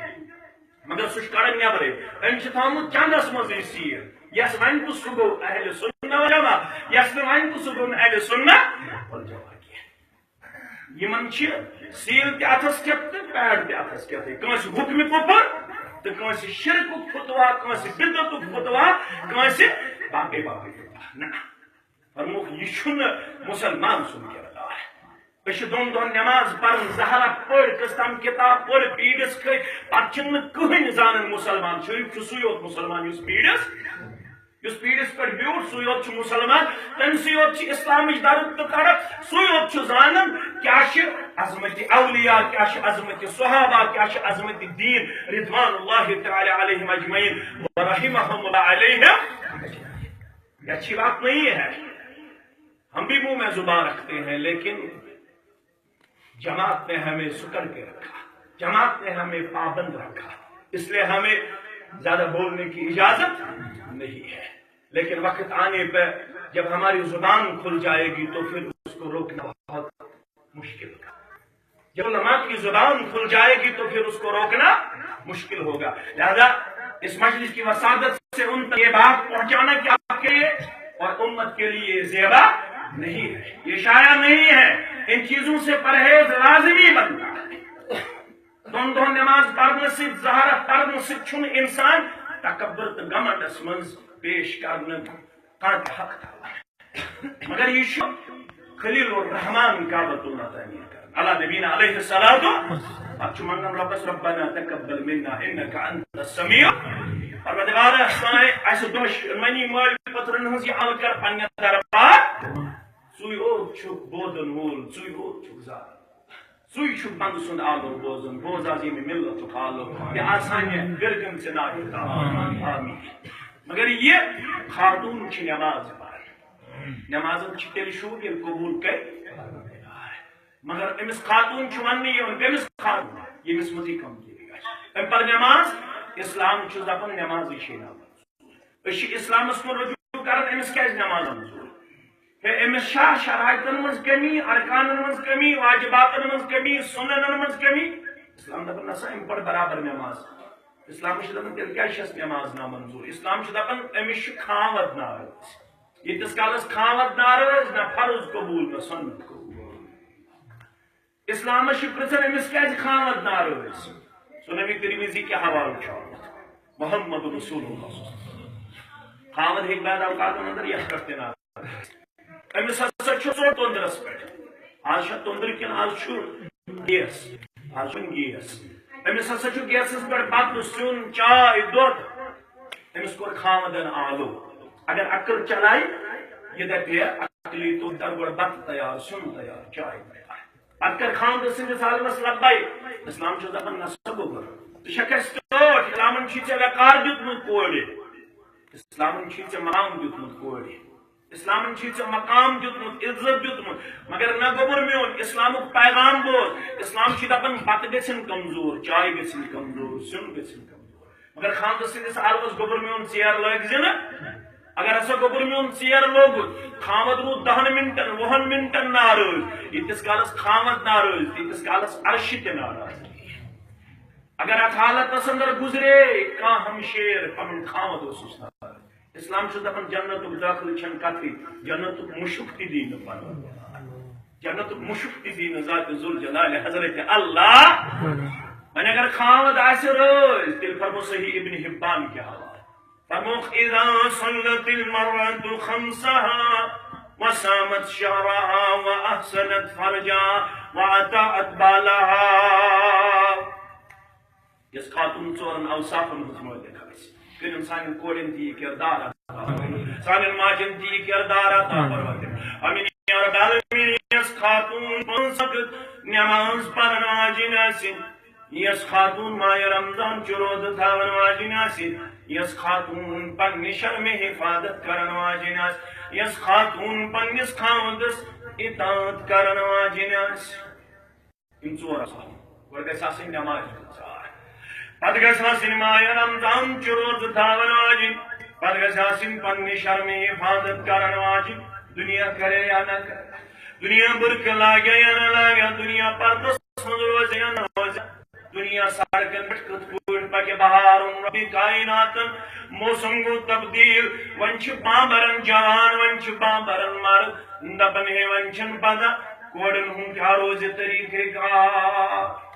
مگر سُہ چھُ کڑان نٮ۪برٕے۔ أمۍ چھِ تھاومُت چندس منٛزٕے سیٖل۔ یس ونہِ تہٕ سُہ گوٚو اہل سنت والجماعت، یس نہٕ ونہِ تہٕ سُہ گوٚو نہٕ اہل سنت والجماعت کینٛہہ۔ یِمن چھِ سیٖل تہِ اَتھس کٮ۪تھ تہٕ پیڈ تہِ اَتھس کٮ۪تھٕے۔ کٲنٛسہِ حُکمِ کُفر تہٕ کٲنٛسہِ شرکُک فتوا، کٲنٛسہِ بدعتُک فتوا، کٲنٛسہِ باقٕے باقٕے فتوا۔ نہ، فرمووُکھ، یہِ چھُنہٕ مُسلمان سُنٛد کردار۔ أسۍ چھِ دۄن دۄہن نٮ۪ماز پران، زہرا پٔر، قٕسطم کِتاب پٔر، پیٖرِس کھٔتۍ، پتہٕ چھِنہٕ کٕہٕنۍ زانان مُسلمان۔ شریٖف چھُ سُے یوت مُسلمان یُس پیٖرِس، یُس پیٖرِس پٮ۪ٹھ بیوٗٹھ، سُے یوت چھُ مُسلمان، تٔمۍ سٕے یوت چھِ اِسلامٕچ درد تہٕ تڑپ، سُے یوت چھُ زانان کیٛاہ چھِ عظمت اولیاء، کیٛاہ چھِ عظمت صحابہ، کیٛاہ چھِ عظمت دین، رضوان اللہ تعالی علیہم اجمعین و رحمہم اللہ علیہم۔ یہ اچھی بات نہیں ہے، ہم بھی منہ میں زبان رکھتے ہیں، لیکن جماعت نے ہمیں سکڑ کے رکھا، جماعت نے ہمیں پابند رکھا، اس لیے ہمیں زیادہ بولنے کی اجازت نہیں ہے۔ لیکن وقت آنے پہ جب ہماری زبان کھل جائے گی تو پھر اس کو روکنا بہت مشکل ہوگا۔ جب علماء کی زبان کھل جائے گی تو پھر اس کو روکنا مشکل ہوگا۔ لہذا اس مجلس کی وساطت سے ان تک یہ بات پہنچانا کہ آپ کے اور امت کے لیے یہ زیبا نہیں ہے، یہ شایع نہیں ہے، ان چیزوں سے پرہیز لازمی بنتا ہے۔ دۄن دۄہن نٮ۪ماز پرنہٕ سۭتۍ، زہرا پرنہٕ سۭتۍ چھُنہٕ انسان تکبر تہٕ گھمنڈس منٛز پیش کرنہٕ کانٛہہ تہِ حق تھاوان۔ مگر یہِ چھُ خلیل الرحمان کعبۃ اللہ تعمیٖر کران۔ اللہ نبینا علیہ الصلوۃ، پتہٕ چھُ منگان رۄبس، ربنا تقبل منا انک انت السمیع۔ پروردگارا، سانہِ اسہِ دۄشوٕنی مٲلۍ پٔترن ہٕنٛز یہِ عمل کر پننہِ دربار۔ ژٕے یوت چھُکھ بوزن وول، ژٕے یوت چھُکھ زانان۔ ژٕے چھُکھ بندٕ سُنٛد آلو بوزان، بوز از ییٚمہِ ملتُک آلو، یہِ آسان یہِ گرگن ژٕ ناوِ تاوان۔ آمین۔ مگر یہِ خاتوٗن چھِ نٮ۪ماز پران۔ نٮ۪مازن چھِ تیٚلہِ شوٗب، ییٚلہِ قبوٗل کرِ۔ مگر أمِس خاتوٗن چھُ وننہٕ یِوان، کٔمِس خاتوٗن؟ ییٚمِس منٛز یہِ کمزوری آسہِ۔ أمۍ پَر نٮ۪ماز، اِسلام چھُ دَپان نٮ۪مازٕے چھے نہ۔ أسۍ چھِ اِسلامَس کُن رجوع کران، أمِس کیازِ نٮ۪ماز منٛز؟ ہے، أمِس چھا شرائطن منٛز کمی، ارکانن منٛز کمی، واجباتن منٛز کمی، سُننن منٛز کمی؟ اِسلام دَپان، نہ سا، أمۍ پٔر برابر نٮ۪ماز۔ اِسلام چھُ دَپان، تیٚلہِ کیازِ چھَس نٮ۪ماز نامنظوٗر؟ اِسلام چھُ دَپان، أمِس چھُ خاوند ناراض۔ ییٖتِس کالس خاوند ناراض، نہ فرض قبوٗل، نہ سُنت قبوٗل۔ اِسلامس چھِ پرژھان، أمِس کیازِ خاوند ناراض؟ سُنن ترمذی کہِ حوالہٕ چھُ آمُت، محمد رسول اللہ صلی اللہ علیہ وسلم۔ خاوند ہیٚکہِ بعض اوقاتن اندر یتھ پٮ۪ٹھ تہِ ناراض۔ أمِس ہسا چھُ ژوٚٹ توٚندرس پٮ۪ٹھ۔ آز چھا توٚندر کِنہٕ آز چھُ گیس؟ آز چھُنہٕ گیس۔ أمِس ہسا چھُ گیسس پٮ۪ٹھ بتہٕ، سیُن، چاے، دۄد۔ أمِس کوٚر خاوندن آلو۔ اگر عقل چلایہِ، یہِ دپہِ، عقلی، تُہۍ کر گۄڈٕ بتہٕ تیار، سیُن تیار، چاے تیار۔ پتہٕ کر خاوند سٕنٛدِس عالمس لبیک۔ اسلام چھُ دپان، نہ سا گوٚبُر، ژٕ چھکھ اَسہِ ٹٲٹھ۔ اسلامن چھُے ژےٚ وقار دیُتمُت کورِ۔ اسلامن چھُے ژےٚ مقام دیُتمُت کورِ۔ اسلامن چھُے ژےٚ مقام دیُتمُت، عزت دیُتمُت۔ مگر نہ گوٚبُر میون، اسلامُک پیغام بوز۔ اسلام چھُ دپان، بتہٕ گژھن کمزور، چاے گژھن کمزور، سیُن گژھن کمزور۔ مگر خاوند سٕنٛدِس عالمس گوٚبُر میون ژیر لٲگۍ زِ نہٕ۔ اگر ہسا گوٚبُر میون ژیر لوگُت، خاوند روٗد دہن منٹن، وُہن منٹن ناراض، ییٖتِس کالس خاوند ناراض، تیٖتِس کالس عرشہِ تہِ ناراض۔ اگر اتھ حالتس اندر گُزرے کانٛہہ ہمشیر، پنُن خاوند اوسُس ناراض۔ اسلام چھُ دپان، جنتُک دٲخلہٕ چھنہٕ کتھٕے، جنتُک مُشُک تہِ دی نہٕ پنُن۔ جنتُک مُشُک تہِ دی نہٕ ذات ذوالجلال حضرت اللہ۔ وۄنۍ اگر خاوند آسہِ رٲضۍ، تیٚلہِ فرمو صحیح ابن حبان کہِ حوالہٕ۔ فرمووُکھ، اذا صلت المرأة خمسها وصامت شهرها واحصنت فرجها واطاعت بالها۔ یۄس خاتون ژورن اوصافن ہٕنٛز مٲلِک آسہِ، کٔرِن سانٮ۪ن کورٮ۪ن تہِ یہِ کردار عطا، سانٮ۪ن ماجن تہِ یہِ کردار عطا، پروردگار۔ آمین یا رب العالمین۔ یۄس خاتون پانٛژھ وقت نماز پرن واجِنۍ آسہِ، یۄس خاتون ماہِ رمضان چہِ روزٕ تھاون واجِنۍ آسہِ، یۄس خاتون پننہِ شرمہِ حفاظت کرن واجِنۍ آسہِ، یۄس خاتون پننِس خاوندس اطاعت کرن واجِنۍ آسہِ۔ یِم ژور آسان۔ گۄڈٕ گژھِ آسٕنۍ نٮ۪مازِ ہُنٛد ژاے۔ پتہٕ گژھِ آسٕنۍ ماہِ رمضان چہِ روزٕ تھاون واجِنۍ۔ پتہٕ گژھِ آسٕنۍ پننہِ شرمہِ حفاظت کرن واجِنۍ۔ دُنیا کرے یا نہ کرے۔ دُنیا بُرکہٕ لاگیا یا نہ لاگیا۔ دُنیا پردس منٛز روزِ یا نہ روزِ۔ دُنیا سڑکن پٮ۪ٹھ کِتھ پٲٹھۍ پکہِ بہارُن رۄبِ کائناتن۔ موسم گوٚو تبدیل۔ وۄنۍ چھِ بامبرن جوان، وۄنۍ چھِ بامبرن مرد۔ دپان ہے وۄنۍ چھنہٕ پتہ کورٮ۪ن ہُنٛد کیٛاہ روزِ طریٖقہ کار۔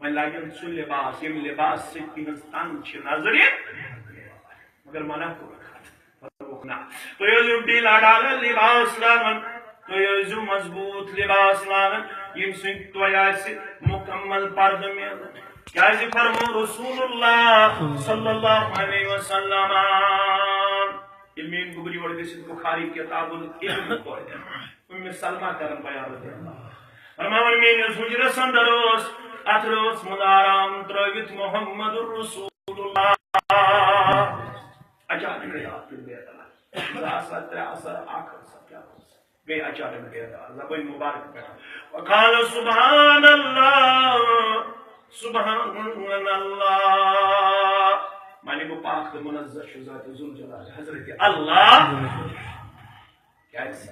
وۄنۍ لاگن سُہ لباس، ییٚمہِ لباس سۭتۍ تِہنٛز تن چھِ نظرِ۔ مگر منع کوٚرُکھ اتھ۔ فرمووُکھ، نہ۔ تُہۍ ٲسِو ڈھیٖلا ڈھالا لباس لاگان۔ تُہۍ ٲسۍزیو مضبوٗط لباس لاگان، ییٚمہِ سۭتۍ تۄہہِ آسہِ مُکمل پردٕ میلان۔ کیازِ فرموو رسول اللہ صلی اللہ علیہ وسلم، ییٚلہِ میٲنۍ گوٚبُر یور گٔژھِتھ بخاری کتاب العلم پورِ، اُمہِ سلمہ کرن بیان رضی اللہ عنہا۔ فرماوان، میٲنِس حجرس اندر اوس، اتھ رٲژ منٛز آرام ترٲوِتھ محمد رسول اللہ۔ اچانک یاد پیوٚو بیدار۔ زٕ آسہٕ، ترٛےٚ آسہٕ، اکھ آسہٕ، کیٛاہ آسہٕ؟ گٔے اچانک بیدار، زبٲنۍ مبارک پٮ۪ٹھ۔ وقال سبحان اللہ، سبحان اللہ۔ معنی گوٚو پاک تہٕ منزہ چھُ ذات ذوالجلال حضرت اللہ۔ کیازِ؟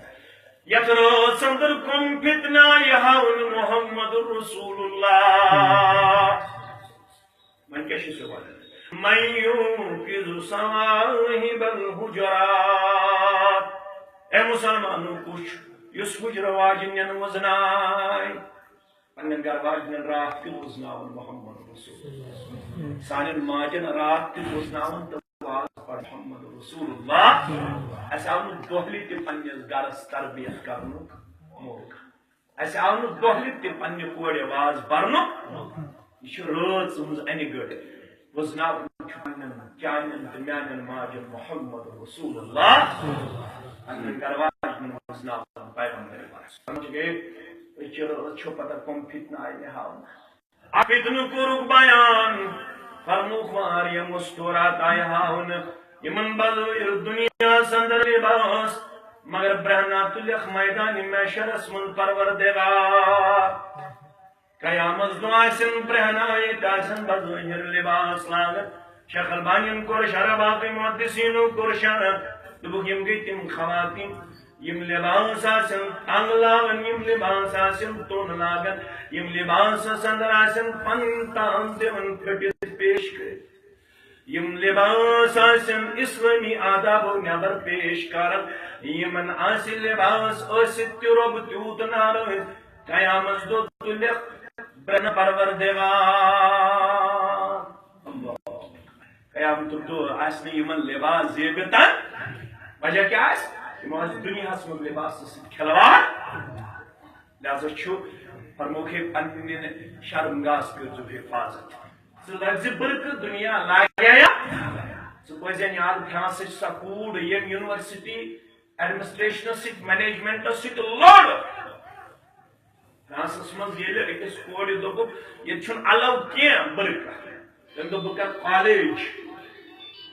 یتھ رٲژ اندر کم فتنہ یہِ ہاوُن محمد رسول اللہ۔ وۄنۍ کیٛاہ چھِ سُہ وَنان؟ من یوقظ صواحب الحجرات۔ اے مسلمانو، کُس چھُ یُس حجرٕ واجٮ۪ن وُزنایہِ؟ پننٮ۪ن گرٕ واجنٮ۪ن راتھ کیُتھ وُزناوُن محمد رسول۔ سانٮ۪ن ماجن راتھ کیُتھ وُزناوُن تہٕ واز پَرُن محمد رسول اللہ۔ اَسہِ آو نہٕ دۄہلہِ تہِ پننِس گرس تربیت کرنُک موقعہٕ۔ اَسہِ آو نہٕ دۄہلہِ تہِ پننہِ کورِ واز پرنُک۔ یہِ چھِ رٲژ تُہٕنٛز اَنہِ گٔٹ۔ وُزناوُن چھُ پننٮ۪ن چانٮ۪ن تہٕ میانٮ۪ن ماجن محمد رسول اللہ۔ پننٮ۪ن گرٕ واجنٮ۪ن وُزناوُن پیغمبر پاک۔ سمجھ گٔے؟ أسۍ چھِ رٲژ چھُ پتہ کم فتنہٕ آیہِ مےٚ ہاونہٕ۔ اَکھ فتنہٕ کوٚرُکھ بیان، فرمووُکھ واریاہ مستورات آیہِ ہاونہٕ، یِمن بظٲہر دُنیاہس اندر لباس، مگر برہنہ تُلکھ میدانِ محشرس منٛز پروردگار۔ قیامت دۄہ آسن برہنہ، ییٚتہِ آسن بظٲہر لباس لاگتھ۔ شیخ البانین کوٚر شرح، باقی محدثینو کوٚر شرح۔ دوٚپُکھ، یِم گٔے تِم خواتین، یِم لباس آسن تنگ لاگان، یِم لباس آسن توٚن لاگان، یِم لباسس اندر آسن پنٕنۍ تان دِوان پھٔٹِتھ پیش کٔرِتھ، یِم لباس آسن اسلٲمی آدابو نٮ۪بر پیش کران، یِمن آسہِ لباس ٲسِتھ تہِ رۄب تیوٗت ناراض، قیامت دۄہ تُلکھ برہنہ پروردگار۔ اللہ۔ قیامتُک دۄہ آسہِ نہٕ یِمن لباس زیبتن۔ وجہ کیٛاہ آسہِ؟ یِمو آسہِ دُنیاہس منٛز لباسس سۭتۍ کھلواڑ۔ لہذا چھُ فرمووُکھ، ہے، پننہِ شرمگاہس کٔرۍزیو حفاظت۔ ژٕ لگزِ برقعہٕ، دُنیا لاگیا۔ ژٕ پٲزٮ۪ن یاد، فرانسٕچ سۄ کوٗر، ییٚمۍ یونیورسٹی ایڈمنسٹریشنس سۭتۍ، مینجمنٹس سۭتۍ لوٚڑ۔ فرانسس منٛز ییٚلہِ أکِس کورِ دوٚپُکھ، ییٚتہِ چھُنہٕ الاو کینٛہہ برقعہٕ، تٔمۍ دوٚپ، بہٕ کرٕ کالج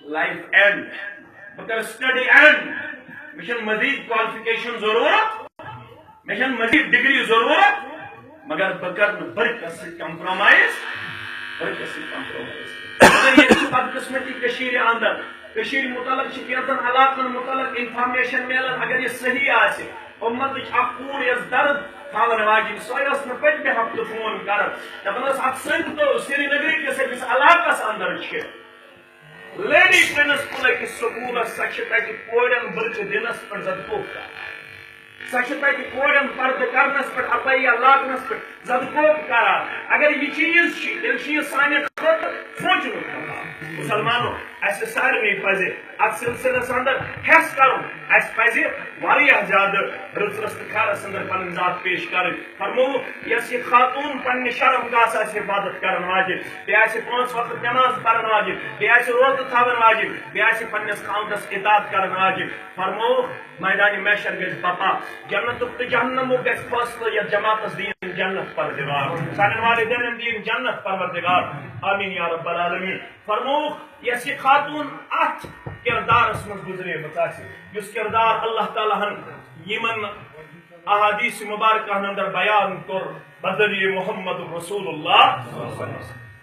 لائف اینڈ، بہٕ کرٕ سٹڈی اینڈ، مےٚ چھَنہٕ مزید کوالیفکیشن ضروٗرت، مےٚ چھَنہٕ مزید ڈگری ضروٗرت، مگر بہٕ کرٕ نہٕ برقعس سۭتۍ کمپرومائز، برقعس سۭتۍ کمپرومائز۔ مگر ییٚتہِ چھِ بدقسمتی کٔشیٖرِ اندر، کٔشیٖرِ متعلق چھِ کینٛژن علاقن متعلق انفارمیشن میلان، اگر یہِ صحیح آسہِ، امتٕچ اکھ کوٗر یۄس درد کھالن واجِنۍ، سۄے ٲس مےٚ پٔتمہِ ہفتہٕ فون کران، دپان ٲس، اتھ سۭتۍ تو سرینگرٕ کِس أکِس علاقس اندر چھِ لیڈی پرنسپل أکِس سکوٗلس، سۄ چھِ تتہِ کورٮ۪ن برقعہٕ دِنس پٮ۪ٹھ زدٕ کوٚپ کران۔ سۄ چھِ تتہِ کورٮ۪ن پردٕ کرنس پٮ۪ٹھ، عبایا لاگنس پٮ۪ٹھ زدٕ کوٚپ کران۔ اگر یہِ چیٖز چھِ، تیٚلہِ چھِ یہِ سانہِ خٲطرٕ سونٛچنُک مقام۔ مسلمانو، اسہِ سارنٕے پزِ اتھ سلسلس اندر ہٮ۪س کرُن۔ اسہِ پزِ واریاہ زیادٕ رٕژ رٕژ تہٕ کھارس اندر پنٕنۍ ذات پیش کرٕنۍ۔ فرمووُکھ، یۄس یہِ خاتوٗن پننہِ شرم گاہس آسہِ حفاظت کرن واجِنۍ، بیٚیہِ آسہِ پانٛژھ وقت نماز پرن واجِنۍ، بیٚیہِ آسہِ روزٕ تھاون واجِنۍ، بیٚیہِ آسہِ پننِس خاوندس اطاعت کرن واجِنۍ، فرمووُکھ، میدانِ محشر گژھِ بپا۔ جنتُک تہٕ جہنمُک گژھِ فٲصلہٕ، یتھ جماعتس دِیِن جنت پروردگار، سانٮ۪ن والدینن دِیِن جنت پروردگار۔ آمین یا رب العالمین۔ فرمووُکھ، یۄس یہِ خاتوٗن اتھ کردارس منٛز گُزریمٕژ آسہِ، یُس کردار اللہ تعالیٰ ہن یِمن احادیث مبارکہ ہن اندر بیان کوٚر بذریعہ محمد رسول اللہ۔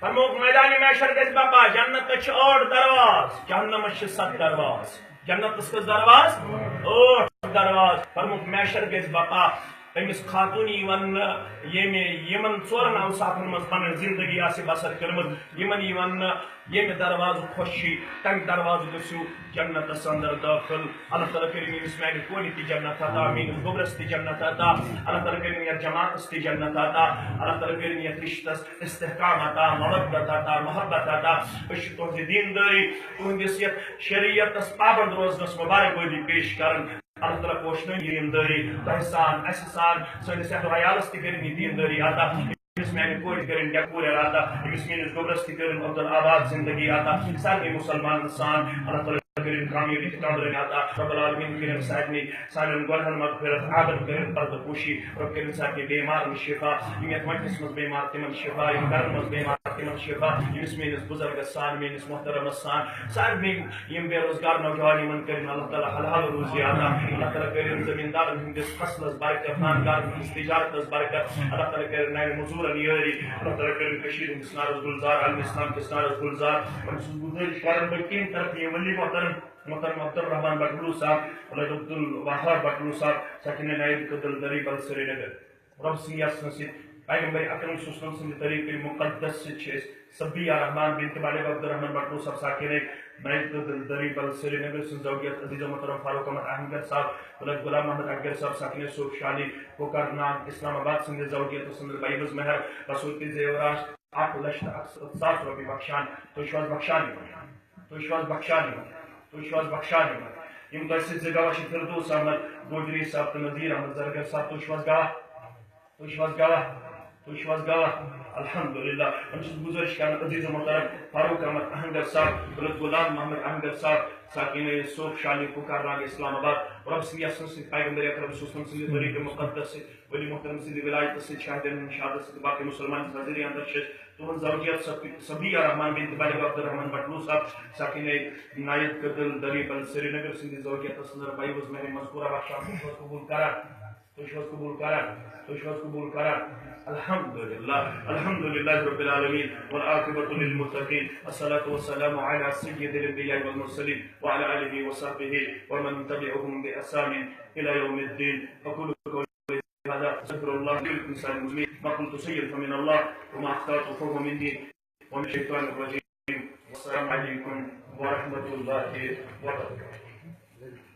فرمووُکھ، میدانِ محشر گژھِ بپا، جنتس چھِ ٲٹھ درواز، جہنمس چھِ ستھ درواز۔ جنتس کٔژ درواز؟ ٲٹھ درواز۔ فرمووُکھ، محشر گژھِ بپا، أمِس خاتوٗن یی وننہٕ، ییٚمہِ یِمن ژورن اوصافن منٛز پنٕنۍ زندگی آسہِ بسر کٔرمٕژ، یِمن یی وننہٕ، ییٚمہِ دروازٕ خۄش چھِ، تَمہِ دروازٕ گٔژھِو جنتس اندر دٲخل۔ اللہ تعالیٰ کٔرِنۍ أمِس میانہِ کورِ تہِ جنت عطا، میٲنِس گوٚبرس تہِ جنت عطا۔ اللہ تعالیٰ کٔرِنۍ یتھ جماعتس تہِ جنت عطا۔ اللہ تعالیٰ کٔرِنۍ یتھ رشتس استحکام عطا، مودت عطا، محبت عطا۔ أسۍ چھِ تُہنزِ دیندٲری، تُہندِس یتھ شریعتس پابند روزنس مبارکبٲدی پیش کران۔ اللہ تعالیٰ پوشنٲوِن یہِ دیٖندٲری تۄہہِ سان، اَسہِ سان، سٲنِس یَتھ عیالَس تہِ کٔرِن یہِ دیٖندٲری عطا، أمِس میٛانہِ کورِ کٔرِن ڈٮ۪کہٕ پوٗرۍ عطا، أمِس میٛٲنِس گوٚبرَس تہِ کٔرِن عبدالآباد زندگی عطا، سارنٕے مُسلمانَن سان اللہ تعالیٰ کٔرِن کامیٲبی تہٕ کامرٲنی عطا، رب العالمین کٔرِن سارنٕے سانٮ۪ن گۄنہَن مغفرت، عادَن کٔرِن پردٕ پوشی، رب کٔرِن سارنٕے بیمارَن شفا، یِم یَتھ مجلِسہِ منٛز بیمار تِمَن شفا، یِم گَرَن منٛز بیمار تِمَن شفا، ییٚمِس میٛٲنِس بُزرگَس سان، میٛٲنِس محترمَس سان، سارنٕے یِم بے روزگار نوجوان، یِمن کٔرِن اللہ تعالیٰ حلال روزی عطا۔ اللہ تعالیٰ کٔرِن زمیٖندارن ہٕنٛدِس فصلس برکت، نان کارن ہٕنٛدِس تجارتس برکت۔ اللہ تعالیٰ کٔرِن نوِ مزوٗرن یٲری۔ اللہ تعالیٰ کٔرِن کٔشیٖرِ ہٕنٛدِس نارس گُلزار، عالمِ اسلام کِس نارس گُلزار۔ وۄنۍ چھُس بہٕ گُزٲرِش کران، بہٕ کَمہِ طرفہٕ یہِ ولی محترم، محترم عبدالرحمان بٹلو صاحب، ولد عبدالوہاب بٹلو صاحب، ساکِنِ نایب کدل دری بل سرینگر۔ رۄب سٕنٛدِ یَژھنہٕ سۭتۍ، پیغمبر اکرم صلی اللہ علیہ وسلم سٕنٛدِ طریٖقہٕ مقدس سۭتۍ چھِ أسۍ صبیہ رحمان بنت مالک عبدالرحمان بٹلو صاحب ساکِنَے نایب کدل دری بل سرینگر سٕنٛز زوجیت عزیز محترم فاروق احمد احمد صاحب، ولد غلام محمد اکبر صاحب ساکِنَے صوف شالی کوکر ناگ اسلام آباد سٕنٛدِ زوجیت سٕنٛدِ بایبز مہر بصوٗرتی زیوراش اکھ لچھ تہٕ اکھ ساس رۄپیہِ بخشان۔ تُہۍ چھِو حظ بخشان یِمن؟ تُہۍ چھِو حظ بخشان یِمن؟ تُہۍ چھِو حظ بخشان یِمن؟ یِم تۄہہِ سۭتۍ زٕ گواہ چھِ، فردوس احمد گوجری صٲب تہٕ نذیر احمد زرگر صٲب۔ تُہۍ چھِو حظ گواہ؟ تُہۍ چھِو حظ گواہ؟ تُہۍ چھِو حظ گواہ؟ الحمدللہ۔ وۄنۍ چھُس بہٕ گُزٲرِش کران عزیز محترم فاروق احمد اہنگر صٲب، ولد غلام محمد اہنگر صٲب، ساکِنَے صوف شالی کوکر ناگ اسلام آباد۔ رۄب سٕنٛدِ یَژھنہٕ سۭتۍ، پیغمبر اکرم صلی اللہ علیہ وسلم سٕنٛدِ طریٖقہٕ مقدس سۭتۍ، ولی محترم سٕنٛدِ ولایتہٕ سۭتۍ، شاہدن ہٕنٛدِ شہادت سۭتۍ، باقٕے مُسلمان حاضری اندر چھِ أسۍ۔ تُہٕنٛز زوجیت صفی-، صبیہ رحمان بنت مالک عبدالرحمان بٹلو صاحب، ساکِنَے نایب کدل دری بل سرینگر سٕنٛدِ زوجیتس اندر بایوز مہر مذکورہ بخشان۔ تُہۍ چھِو حظ قبول کران؟ تُہۍ چھِو حظ قبول کران؟ تُہۍ چھِو حظ قبول کران؟ الحمدللہ، الحمدللہ رب العالمین، والعاقبۃ للمتقین، الصلاۃ والسلام علی سید الانبیاء والمرسلین، وعلی آلہ وصحبہ ومن تبعهم بإحسان الی یوم الدین۔ اقول قولی هذا، استغفر الله لي ولكم سائر المسلمين۔ ما قلت شيئا فمن الله، وما اخطأت فهو مني، ومن الشيطان الرجيم۔ والسلام عليكم ورحمة الله وبركاته۔